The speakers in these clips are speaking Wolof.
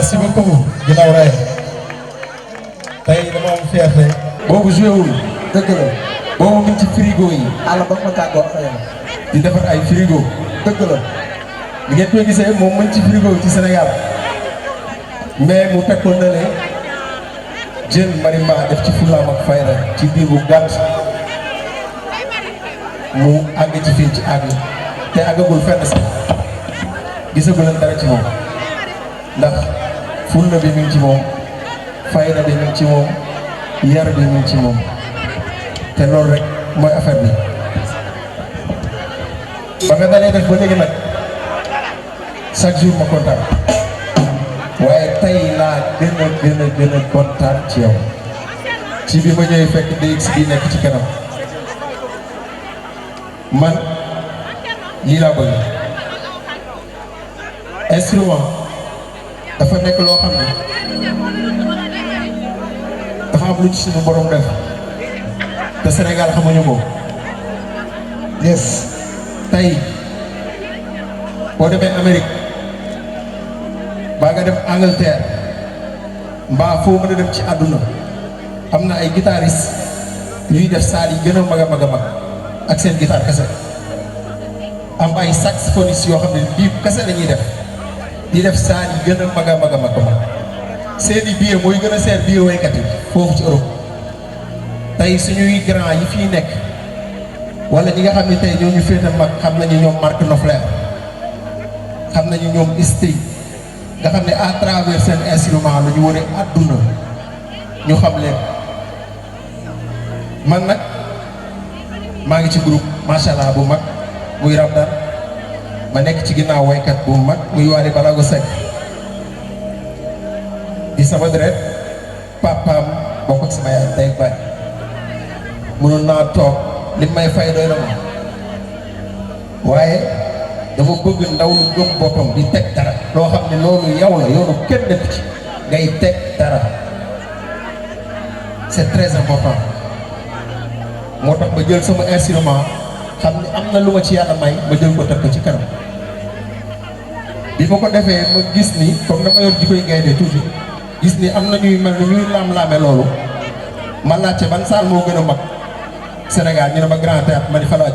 merci beaucoup ginnaaw raay tey dama am fierté boobu joué wul dëgg la boobu mu ngi ci frigo yi àll ba ma tàggoo di defar ay frigo dëgg la li ngeen koy gisee moom mu ngi ci frigo ci Sénégal mais mu fekkoon na ne jël marimba def ci fulaam ak fayda ci biir bu gàtt mu àgg ci fii ci àgg te àggagul fenn sax gisagul leen dara ci moom ndax fulla bi mi ngi ci moom fayda bi mi ngi ci moom yar bi mi ngi ci moom te loolu rek mooy affaire bi ba nga dalee def ba léegi nag chaque jour ma kontaan waaye tey laa gën a kontaan ci yow ci bi ma ñëwee fekk DX bi nekk ci kanam man lii laa bëgg instrument dafa nekk loo xam ne dafa am lu ci suñu borom def te Sénégal xamuñu ko yes tey boo demee Amérique baa nga dem Angleterre mbaa foo mën a dem ci àdduna am na ay guitaristes yuy def saal yi gën a mag a mag a mag ak seen guitare kese am ay saxophonistes yoo xam ne bii kese lañuy def di def saal yi gën a mag a mag a mag a mag seeni billet mooy gën a seer billet waykat yi foofu ci Europe tey suñuy grand yi fii nekk wala ñi nga xam ne tey ñoo ñu féete mag xam nañu ñoom Mark Knopfler xam nañu ñoom Sting nga xam ne à travers seen instrument la ñu wëree àdduna ñu xam leen man nag maa ngi ci groupe macha allah bu mag muy Rabdar ma nekk ci ginnaaw waykat bu mag muy Wally Ballago Seck di sama deret papaam bokk ak sama yaay tey baay mënoon naa toog li may fay doy na ma waaye dafa bëgg ndaw lu gëm boppam di teg dara loo xam ne loolu yow la yoonu kenn def ci ngay teg dara c'est très important moo tax ma jël sama instrument xam ne am na lu ma ci yàlla may ma jël ko teg ko ci kanam bi ma ko defee ma gis ni comme dama yor ji koy gaynde tuuti gis ni am na ñuy mel ni ñuy laam-laame loolu ma laajte ban salle moo gën a mag Sénégal ñu ne ma Grand Théâtre ma ni fa laa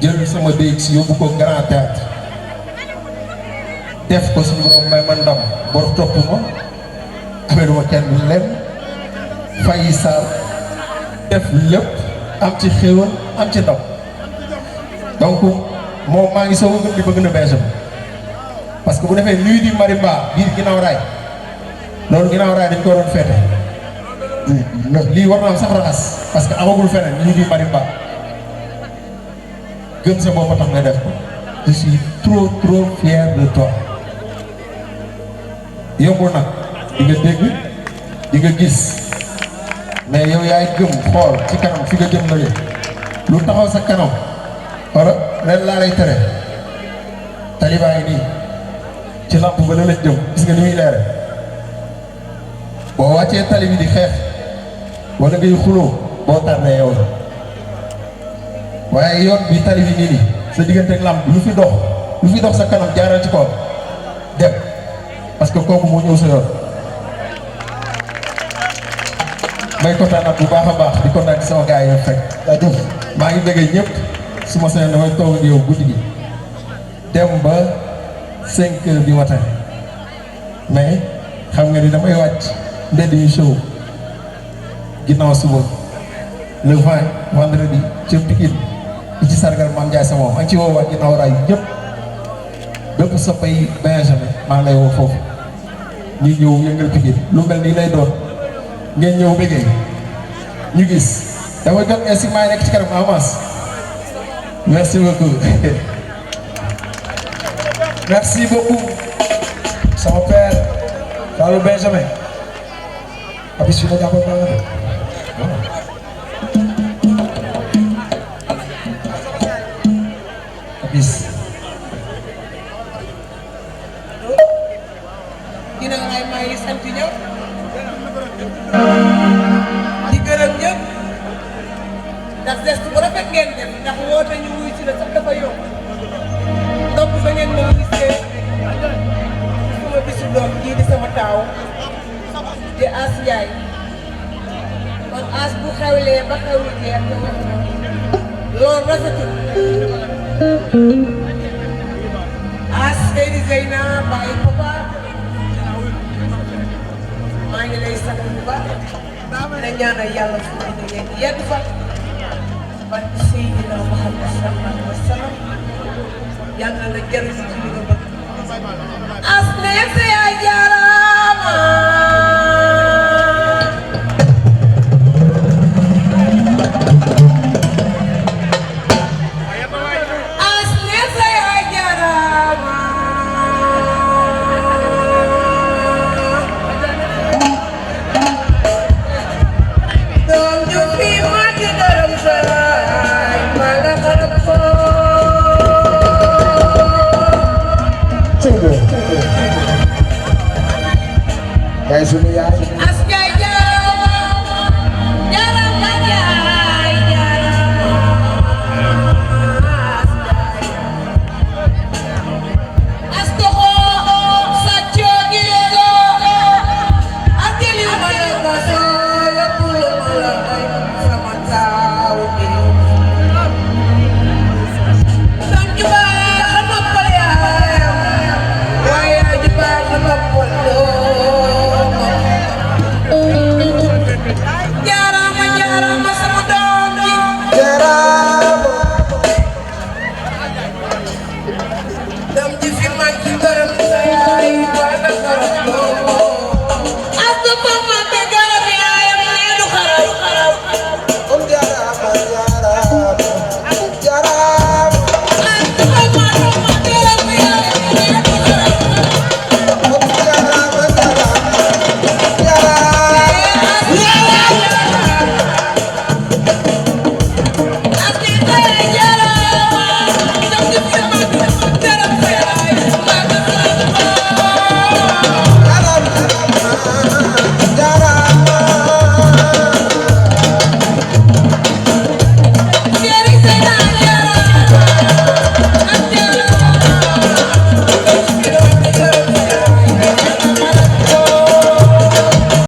jël sama DX yóbbu ko Grand Théâtre def ko suñu borom may ma ndam bor topp ma amee duma kenn leen fay saal def lépp am ci xéwal am ci ndam donc moom maa ngi soog a gëm di bëgg na beesam parce que bu defee nuit di marimba biir ginnaaw raay loolu ginnaaw raay dañ ko waroon feete lii war naa am sax raxas parce que amagul feneen nuit di marimba gëm sa bopp tax nga def ko je suis trop fier de toi yombul nag di nga dégg di nga gis mais yow yaay gëm xool ci kanam fi nga jëm na lu taxaw sa kanam wala ren laa lay tere talibaa yi nii ci lamp ba la lañ jëm gis nga ni muy leere boo wàccee tali bi di xeex wala ngay xuloo boo tardé yow la waaye yoon bi tali bi nii nii sa diggante ak lamp lu fi dox sa kanam jaaral ci kaw dem parce que kooku moo ñëw sa yoon may kontaan bu baax a baax di kontaan ci sama gars yi fekk daa jëf maa ngi bëggee ñëpp su ma seen damay toog ak yow guddi gi dem ba 5 heures du matin mais xam nga ni damay wàcc mbedd yu show ginnaaw suba le 20 vendredi ca Pikine di ci sargal Mame Ndiaye sama moom ak ci woowaat ginnaaw raay ñëpp bépp soppay Benjamin maa ngi lay woo foofu ñu ñëw yëngal Pikine lu mel nii lay doon ngeen ñëw bëggee ñu gis dafa jot instrument yi nekk ci kanam avance merci beaucoup merci beaucoup sama père Fallou Benjamin abis fi na jàppal maa nga abis dina ngay may li sant ñëpp di gërëm ñëpp ndax geste bu rafet ngeen def ndax woote ñu wuy si la sax dafa yomb donc ba ngeen ma gisee sama doom jii di sama taaw di As Njaay kon As bu xewlee ba xewlu jeex te wax na loolu rafetul As Seydi Zeyna bàyyi papa maa ngi lay sant bu baax na ñaanal yàlla fu mu ne leen yegg fa barke Seydina Muhammad sallallahu alayhi wa sallam yàlla na jëriñ ci li nga bëgg As neex sa yaay jaaraama As neex sa yaay jaaraama doom ju fi ma ci dërëm saay ma la xarab ko yaay sunu yaay